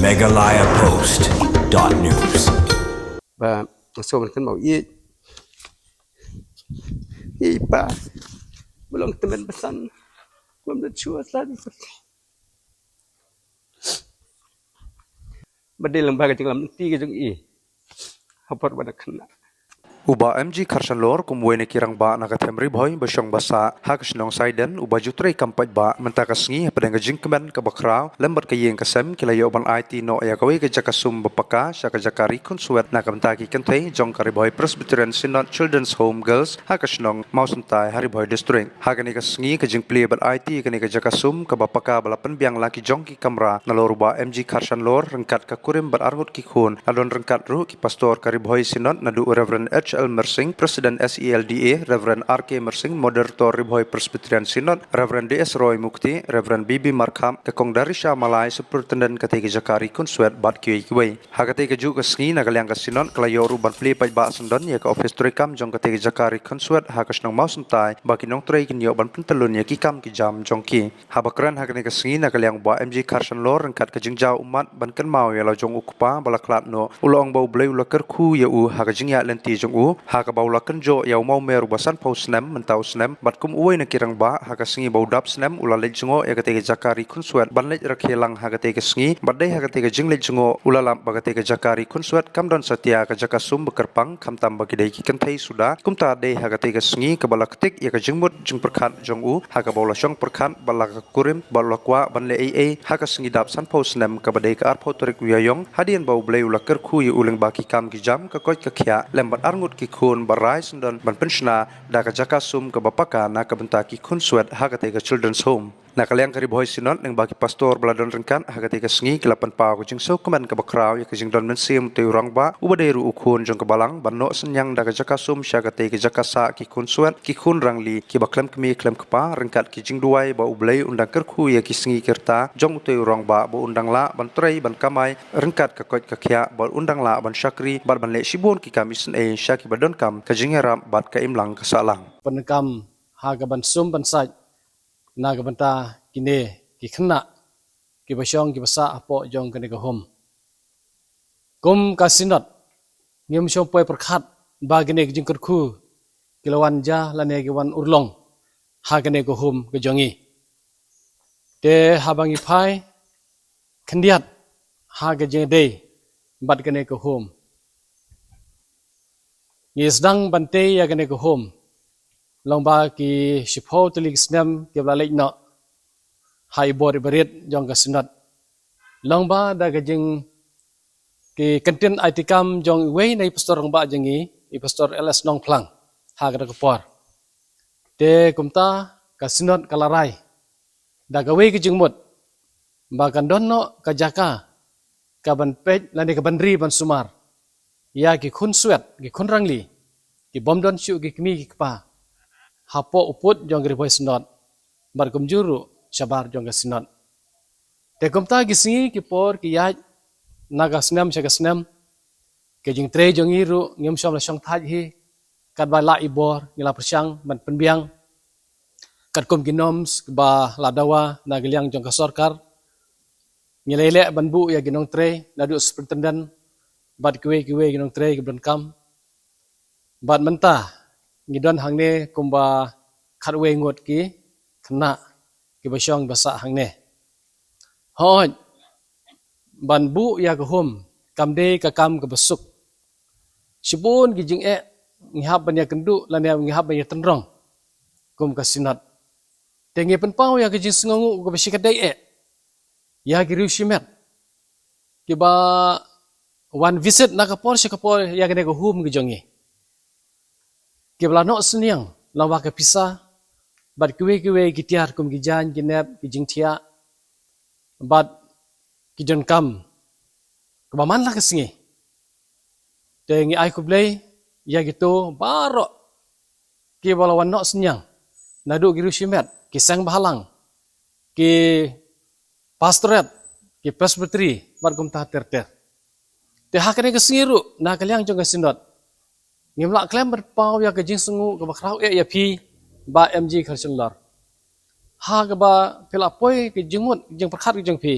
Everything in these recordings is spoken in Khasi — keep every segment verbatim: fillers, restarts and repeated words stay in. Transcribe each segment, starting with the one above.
Meghalaya Post dot news. Ba nga sngewbha ban kynmaw ïeit. Ïeit pa. Ba long tymmen basan. Ngam da shuh sa di. Ba dei lang ba ka jinglam lynti ka jong i. Ha por ba da khynnah. U Bah M G Kharsanlor kum uwei na ki rangbah na ka them Ri Bhoi ba shong ba sah ha ka shnong Saiden, uba ju trei kam paidbah, mynta ka sngi hapdeng ka jingkmen kaba khraw lem bad ka ïing ka sem, ki la ïoh ban aiti noh ïa kawei ka jaka sum ba paka sha ka jaka ri khunswet na ka bynta ki kynthei jong ka Ri Bhoi Presbyterian Synod Children's Home Girls ha ka shnong Mawsyntai ha Ri Bhoi District. Ha kane ka sngi ka jingplie bad aiti ïa kane ka jaka sum kaba paka ba la pynbiang la ki jong ki kamra nalor u Bah M G Kharsanlor ryngkat ka kurim bad arngut ki khun, la don ryngkat ruh ki pastor ka Ri Bhoi Synod naduh u Reverend H L Mersing, President S E L D A, Reverend R K Mersing, Moderator Ri Bhoi Presbyterian Synod, Reverend D S Roy Mukti, Reverend B B Markhap, ka Kong Darisha Malai, Superintendent katei ka jaka ri khunswet bad kiwei kiwei. Ha katei ka juh ka sngi na ka liang ka Synod ka la ïoh ruh ban plie paidbah syndon ïa ka ophis treikam jong katei ka jaka ri khunswet ha ka shnong Mawsyntai ba ki nongtrei kin ïoh ban pyntyllun ïa ki kam ki jam jong ki. Haba kren ha kane ka sngi na ka liang u Bah M G Kharsanlor ryngkat ka jingjaw ummat ban kynmaw ïa la jong u kpa ba la khlad noh, u la ong ba U Blei u la kyrkhu ïa u ha ka jingïaid lynti jong u, ha kaba u la kynjoh ïa u mawmer uba sanphew snem mynta u snem, bad kum uwei na ki rangbah ha ka sngi ba u dap snem u la leit jngoh ïa katei ka jaka ri khunswet ban leit rakhe lang ha katei ka sngi, bad dei ha katei ka jingleit jngoh u la lap ba katei ka jaka ri khunswet kam don satia ka jaka sum ba kyrpang, khamtam ba ki dei ki kynthei suda. Kumta dei ha katei ka sngi kaba la ktik ïa ka jingmut jingpyrkhat jong u, ha kaba u la shong pyrkhat bad la ka kurim bad u la kwah ban leh ei ei ha ka sngi dap sanphew snem kaba dei ka arphew tarik u Ïaïong, hadien ba U Blei u la kyrkhu ïa u lyngba ki kam ki jam, ka koit ka khiah lem bad arngut ki khun ba rai syndon ban pynshna da ka jaka sum kaba paka na ka bynta ki khunswet ha katei ka Children's Home. Na ka liang ka Ri Bhoi Synod lyngba ki pastor ba la don ryngkat ha katei ka sngi ki la pynpaw ka jingsngewkmen kaba khraw ïa ka jingdon mynsiem utei u rangbah uba dei ruh u khun jong ka balang ban noh synñiang da ka jaka sum sha katei ka jaka sah ki khunswet, ki khun rangli kiba khlem kmie khlem kpa, ryngkat ki jingduwai ba U Blei un dang kyrkhu ïa ki sngi ki rta jong utei u rangbah ba un dang lah ban trei ban kamai ryngkat ka koit ka khiah, ba un dang lah ban shakri bad ban leh shibun ki kam isynei sha kiba donkam ka jingïarap bad ka imlang ka sahlang. Pyndonkam ha ka ban sum ban sait na ka bynta kine ki khynnah kiba shong kiba sah hapoh jong kane ka home. Kum ka Synod ngim shym poi pyrkhat ba kine ki jingkyrkhu ki la wan ja lane ki wan urlong ha kane ka home ka jong ngi. Te haba ngi phai khyndiat ha ka jingdei bad kane ka home, ngi sdang ban tei ïa kane ka home lyngba ki shiphew tylli ki snem kiba la leit noh ha i bor i barit jong ka Synod, lyngba da ka jing ki kyntien aiti kam jong iwei na i pastor rangbah jong ngi, i Pastor L S Nongphlang, ha kata ka por. Te kumta ka Synod ka la rai da kawei ka jingmut ba kan don noh ka jaka ka ban peit lane ka ban ri ban sumar ïa ki khunswet, ki khun rangli, ki bym don shuh ki kmie ki kpa hapoh u pud jong ka Ri Bhoi Synod bad kumjuh ruh shabar jong ka Synod. Te kumta ki sngi ki por ki ïaid na ka snem sha ka snem, ka jingtrei jong ngi ruh ngim shym la shong thait hi, katba la i bor ngi la pyrshang ban pynbiang katkum ki norms kiba la dawa na ka liang jong ka sorkar. Ngi la ïaleh ban buh ïa ki nongtrei naduh superintendent bad kiwei kiwei ki nongtrei kiba donkam. Bad mynta ngi don hangne kumba khatwei ngut ki khynnah kiba shong ba sah hangne. Hooid, ban buh ïa ka home kam dei ka kam kaba suk. Shibun ki jingeh ngi hap ban ïakynduh lane ngi hap ban ïatynrong kum ka Synod. Te ngi pynpaw ïa ka jingsngewnguh kaba shikatdei eh ïa ki riew shimet kiba wan visit na ka por sha ka por ïa kane ka home ka jong ngi, kiba la noh synñiang lyngba ka pisa bad kiwei kiwei ki tiar kum ki jaiñ ki nep, ki jingthiah bad ki donkam kaba man la ka sngi. Te ngi ai khublei ïa kito baroh kiba la wan noh synñiang, naduh ki riew shimet, ki seng bhalang, ki pastorate, ki presbytery bad kumta ter ter. Te ha kane ka sngi ruh na ka liang jong ka Synod ngim lah khlem ban paw ïa ka jingsngewnguh kaba khraw eh ïa phi Bah M G Kharsanlor, ha kaba phi la poi ka jingmut jingpyrkhat ka jong phi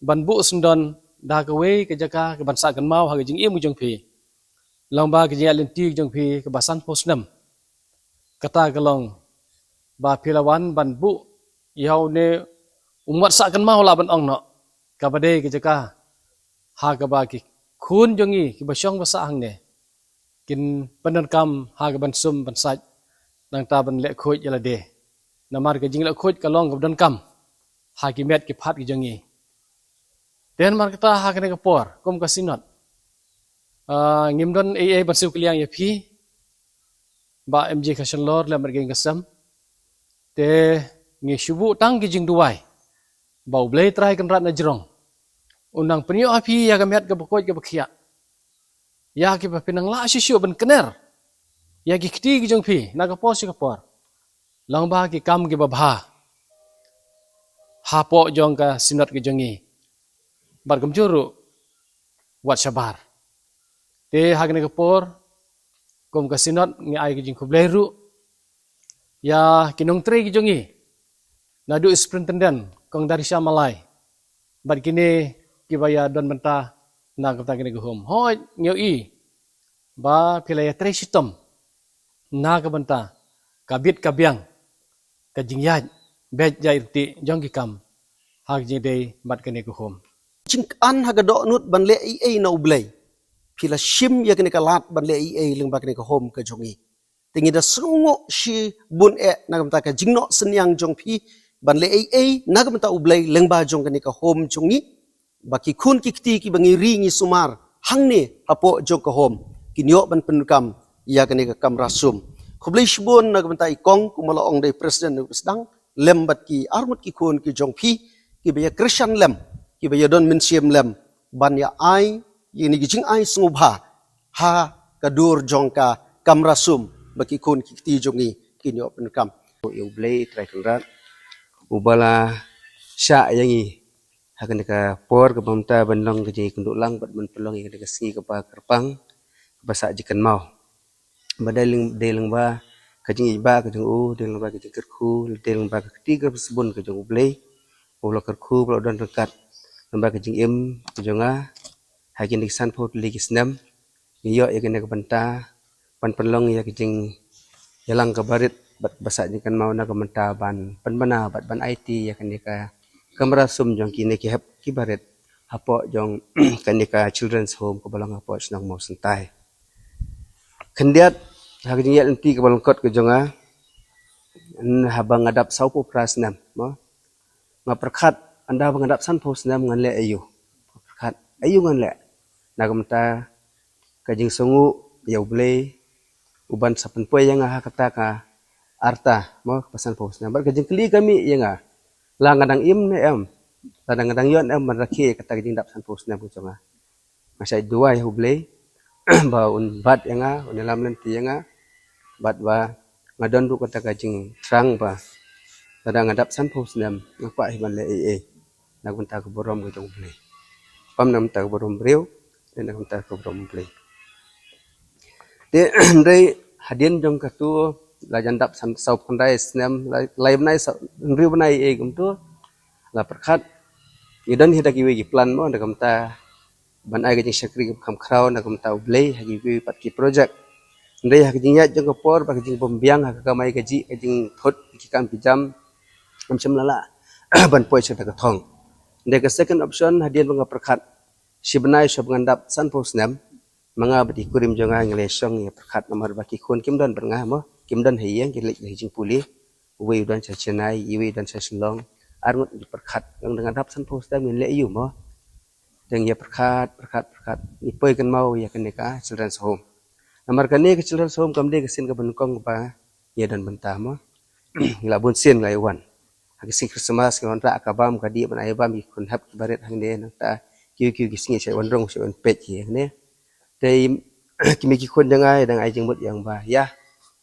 ban buh syndon da kawei ka jaka ka ban sah kynmaw ha ka jingim ka jong phi. Long ba ka jingïaid lynti ka jong phi kaba sanphew snem. Kata ka long ba phi la wan ban buh ïa une u mot sah kynmaw lah ban ong noh. Kaba dei ka jaka ha kaba ki khun jong ngi kiba shong ba sah hangne kin pyndonkam ha ka ban sum ban sait, nangta ban leh khuid ïa lade. Namar ka jingleh khuid ka long kaba donkam ha ki met ki phad ki jong ngi. Te namar kata ha kane ka por kum ka Synod, ah, ngim don ei ei ban siew kylliang ïa phi, Bah M J ka Shanlor lem bad ka Ïing ka Sem. Te ngi shu buh tang ki jingduwai ba U Blei Trai Kynrad na jrong un nang pynïoh ha phi ïa ka met kaba koit kaba khiah, ïa kiba phin nang lah shuh shuh ban kner ïa ki kti ki jong phi na ka por sha ka por. Long ba ki kam kiba bha hapoh jong ka Synod ka jong ngi, bad kumjuh ruh wat shabar. Te ha kane ka por kum ka Synod ngi ai ka jingkhublei ruh ïa ki nongtrei ki jong ngi, naduh Superintendent Kong Darisha Malai bad kine kiba ïa don bynta na ka bynta kane ka home. Hooid, ngi ïohi ba phi la ïa trei shitom na ka bynta ka bit ka biang, ka jingïaid beit ïaid ryntih jong ki kam ha ka jingïadei bad kane ka home. Jingkhan ha ka dohnud ban leh ei ei na U Blei. Phi la shim ïa kane ka lad ban leh ei ei lyngba kane ka home ka jong ngi. Te ngi da sngewnguh shibun eh na ka bynta ka jingnoh synñiang jong phi ban leh ei ei na ka bynta U Blei lyngba jong kane ka home jong ngi, ba ki khun ki kti kiba ngi ri ngi sumar hangne hapoh jong ka home kin ïoh ban pyndonkam ïa kane ka kamra sum. Khublei shibun na ka bynta i Kong, kumba la ong da i President, u sdang lem bad ki arngut ki khun ki jong phi kiba ïa kyrshan lem, kiba ïa don mynsiem lem ban ïa ai ïa kine ki jingai sngewbha ha ka dur jong ka kamra sum ba ki khun ki kti jong ngi kin ïoh pyndonkam. Ïa U Blei Trai Kynrad uba la shah ïa ngi ha kane ka por kaba mynta ban long ka jingïakynduh lang bad ban pynlong ïa kane ka sngi kaba kyrpang, kaba sah jingkynmaw. Ba dei lyng, dei lyngba ka jingïeit ba ka jong u, dei lyngba ka jingkyrkhu, dei lyngba ka kti ka sbun ka jong U Blei, u la kyrkhu ba la don ryngkat lyngba ka jingim ka jong nga ha kine ki sanphew tylli ki snem. Ngi ïoh ïa kane ka bynta ban pynlong ïa ka jingïalang kaba rit bad ba sah jingkynmaw na ka bynta ban pynbna bad ban aiti ïa kane ka kamra sum jong kine ki hep kiba rit hapoh jong kane ka Children's Home kaba long hapoh shnong Mawsyntai. Khyndiat ha ka jingïaid lynti kaba lyngkot ka jong nga, haba nga dap sawphew phra snem, mo, nga pyrkhat, ynda ba nga dap sanphew snem ngan leh aïu. Nga pyrkhat aïu ngan leh na ka bynta ka jingsngewnguh ïa U Blei uban sa pynpoi ïa nga ha kata ka rta, mo, kaba sanphew snem. Bad ka jingkylli ka mih ïa nga, la nga dang im ne em, la dang, nga dang ïoh ne em ban rakhe ïa kata ka jingdap sanphew snem ka jong nga. Nga shait duwai ha U Blei ba un bat ïa nga, un ïalam lynti ïa nga, bad ba nga don ruh kata ka jingthrang ba lada nga dap sanphew snem nga kwah hi ban leh ei ei na ka bynta ka burom ka jong U Blei. Pam na ka bynta ka burom briew, te na ka bynta ka burom U Blei. Te hynrei hadien jong katu, la jan dap san, saw khyndai snem, lai, lai bnai, saw, hynriew bnai ei kumtu, la pyrkhat ngi don hi da kiwei ki plan, mo, na ka bynta ban ai ka jingshakri kaba kham khraw na ka bynta U Blei ha kiwei pat ki project. Hynrei ha ka jingïaid jong ka por bad ka jingbymbiang ha ka kamai kajih, ka jingthut ki kam ki jam, ngam shym la lah ban poi sha kata ka thong. Hynrei ka second option, hadien ba nga pyrkhat shi bnai shuwa ba ngan dap sanphew snem, ma nga bad i kurim jong nga ngi la shong ïa pyrkhat namar ba ki khun kim don bad nga, mo, kim don ha ïing, ki leit ha jingpule. Uwei u don sha Chennai, iwei u don sha Shillong. Arngut ngi pyrkhat, ynda nga dap sanphew snem ngin leh aïu, mo. Te ngi ïa pyrkhat, pyrkhat, pyrkhat, ngi poi kynmaw ïa kane ka Children's Home. Namar kane ka Children's Home kam dei ka sien kaba nyngkong ba ngi don bynta, mo. Ngi la bun sien ngi la ïa wan. Ha ka sngi Christmas ngi wanrah ka bam ka dih ban ai bam ïa ki khun hep kiba rit hangne, nangta kiwei kiwei ki sngi shait wan rung, shait wan peit hi hangne. Te ki mei ki khun jong nga dang ai jingmut ïa nga ba ïa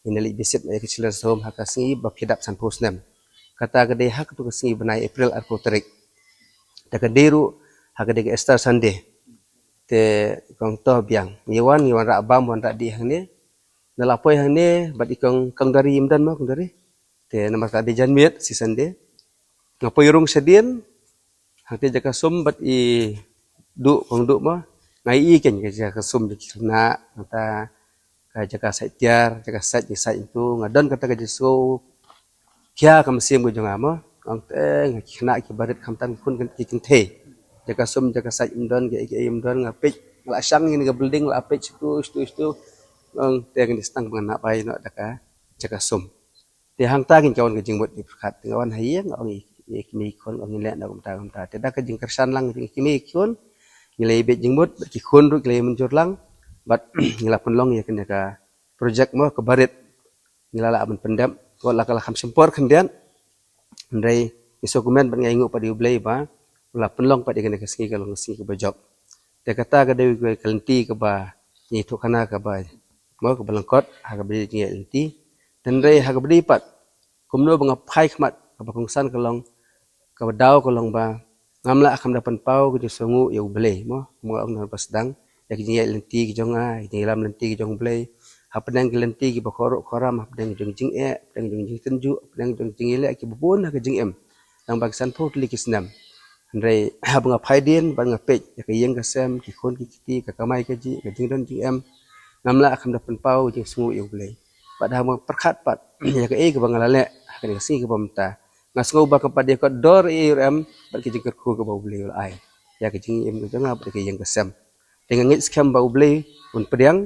ngin ïa leit visit ïa ka Children's Home ha ka sngi ba phi dap sanphew snem. Kata ka dei ha katu ka sngi bnai April arphew tarik. Te ka dei ruh ha ka dei ka Easter Sunday. Te kong to biang, ngi wan, ngi wanrah bam, wanrah dih hangne. Nga la poi hangne bad i kong, kong Dari, im don, mo, kong Dari. Te namar ka dei janmiet, shi Sunday, nga poi rung shadien hangtei jaka sum bad i duh kong duh mo. Nga ïohi kein ka jaka sum jaka khynnah, kata ka jaka sait tiar, jaka sait, jaka sait itu, nga don kata ka jingsngew khia ka mynsiem ka jong nga mo. Ong te nga khynnah ki barit khamtam ki khun ki kynthei. Jaka sum jaka sait ym don, ki ei ki ei ym don, nga peit, nga la shang ïa kane ka building, la peit shitu shitu shitu. Ong te kane sdang ba ngan nang bai noh da ka jaka sum. Te hangta kein ka wan ka jingmut jingpyrkhat, te nga wan ha ïing, nga ong ïa ki mei ki khun, ong ngin leh na kumta kumta. Te da ka jingkyrshan lang jong ki mei ki khun, ngi la ïa bit jingmut, bad ki khun ruh ki la ïa mynjur lang, bad ngi la pynlong ïa kane ka project mo ka barit. Ngi la lah ban pyndep, wat la ka la kham shym por khyndiat. Hynrei ngi sngewkmen bad ngi ainguh pat ïa U Blei ba u la pynlong pat ïa kane ka sngi ka long ka sngi kaba jop. Te kata ka dei ka lynti kaba ngi ïathuh khana kaba mo kaba lyngkot ha kaba dei jingïaid lynti. Te hynrei ha kaba dei pat kumno ba nga phai khmat, kaba kongsan ka long, kaba daw ka long ba ngam lah kham da pynpaw ka jingsngewnguh ïa U Blei mo, kumba nga ong na ba sdang, ïa ki jingïaid lynti ki jong nga, ïa ki jingïalam lynti ki jong U Blei. Hapdeng ki lynti kiba khorok khoram, hapdeng jong jingeh, hapdeng jong jingtynjuh, hapdeng jong jingïaleh kiba bun ha ka jingim. Tang ba ki sanphew tylli ki snem. Hynrei haba nga phai dien bad nga peit ïa ka ïing ka sem, ki khun ki kti, ka kamai kajih, ka jingdon jingem, ngam lah kham da pynpaw jingsngew ïa U Blei. Bad haba nga pyrkhat pat ïa kaei kaba nga la leh ha kane ka sngi kaba mynta, nga sngew ba ka pat ïa ka dor ïa u em bad ka jingkyrkhu kaba U Blei u la ai ïa ka jingim ka jong nga bad ka ïing ka sem. Te nga ngeit skhem ba U Blei un pdiang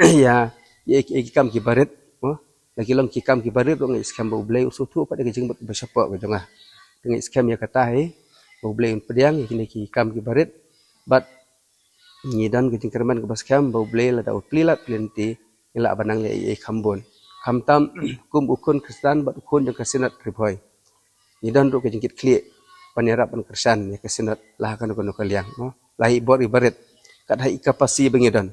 ïa, ïa, ïa ki kam kiba rit mo. La ki long ki kam kiba rit ruh nga ngeit skhem ba U Blei u sngewthuh pat ïa ka jingmut ba shapoh ka jong nga. Te nga ngeit skhem ïa kata hi ba U Blei un pdiang ïa kine ki kam kiba rit. Bad ngi don ka jingkyrmen kaba skhem ba U Blei lada u plie lad plie lynti, ngi lah ban nang leh ei ei kham bun. Khamtam kum u khun Khristan bad u khun jong ka Synod Ri Bhoi, ngi don ruh ka jingkitkhlieh ban ïarap ban kyrshan ïa ka Synod la ha kano kano ka liang mo, la ha i bor iba rit, kat ha i kapasiti ba ngi don.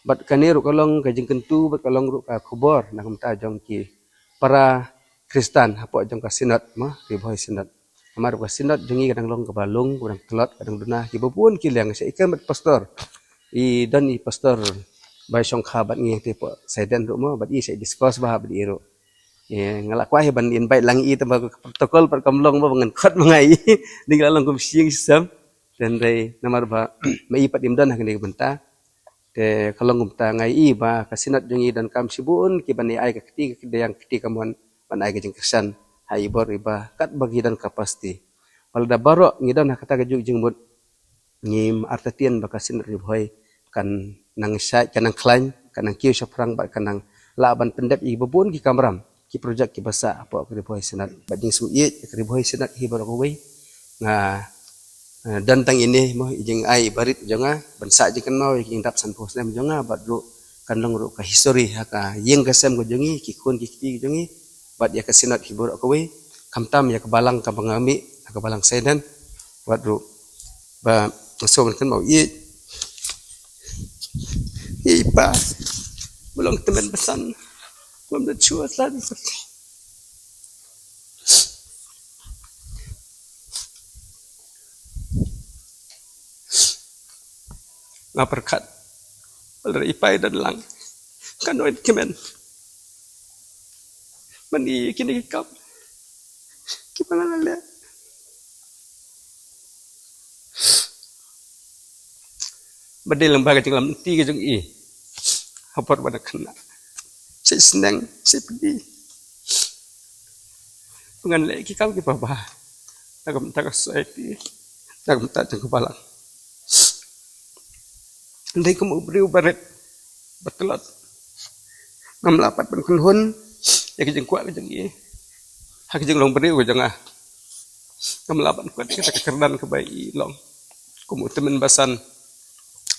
Bad kane ruh ka long ka jingkyntu bad ka long ruh ka khubor na ka bynta jong ki para Khristan hapoh jong ka Synod mo, Ri Bhoi Synod. Namar ba ka Synod jong ngi ka dang long kaba lung, ka dang tlot, ka dang duna kiba bun ki liang. Sha i kem bad pastor, i don i pastor ba shongkha bad ngi te hapoh Saiden ruh mo, bad i sha i discuss bha bad i ruh. Ïa, nga la kwah hi ban invite lang i, tang ba ka protocol pat kam long ba ngan khot ma nga i. Dei la long kum shing shisem. Te hynrei namar ba ma i pat im don ha kane ka bynta, te ka long kumta, nga ïohi ba ka Synod jong ngi donkam shibun kiban ai ka kti ka kti, ka kti kamon ban ai ka jingkyrshan ha i bor iba katba ki don kapasiti. Ba lada baroh ngi don ha kata ka juk jingmut, ngim artatien ba ka Synod Ri Bhoi kan nang shait, kan nang khlaiñ, kan nang kiew shaphrang bad kan nang lah ban pyndep ïa kiba bun ki kamram, ki projek kiba sah hapoh ka Ri Bhoi Synod. Bad jingsngewsih ka Ri Bhoi Synod hi baroh kawei. Nga, eh, don tang ine mo, i jingai iba rit jong nga ban sah jingkynmaw ïa ki jingdap sanphew snem jong nga, bad ruh kan long ruh ka history ha ka ïing ka sem ka jong ngi, ki khun ki kti ki jong ngi, bad ïa ka Synod hi baroh kawei. Khamtam ïa ka balang kaba nga mih ha ka balang Saiden, bad ruh ba nga sngewbha ban kynmaw ïa i pa ba long tymmen basan. Ngam da shuh sa. Nga pyrkhat ba lada i pa i don lang, kan ïoh kmen ban ïoh kine ki kam kiba nga la leh. Ba dei lang ba ka jinglam lynti ka jong i ha por ba nga khynnah, sa sneng sa pdi, ba ngan leh ki kam kiba bha na ka bynta ka society, na ka bynta jong ka balang. Dei kum u briew ba rit ba tlot, ngam lah pat ban kynhun ïa ka jingkwah ka jong i ha ka jinglong briew ka jong nga. Ngam lah ban kwah ïa ka kyrdan kaba i long kum u tymmen basan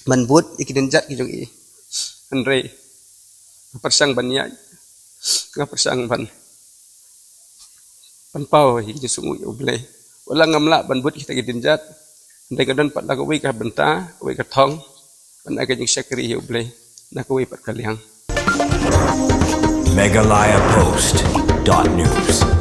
ban bud ïa ki dienjat ki jong i. Hynrei nga pyrshang ban ïaid, nga pyrshang ban pynpaw ïa ki jingsngewnguh ïa U Blei. Wat la ngam lah ban bud kita ki dienjat, hynrei nga don pat la kawei ka bynta, kawei ka thong ban ai ka jingshakri ïa U Blei na kawei pat ka liang. Meghalaya Post dot news.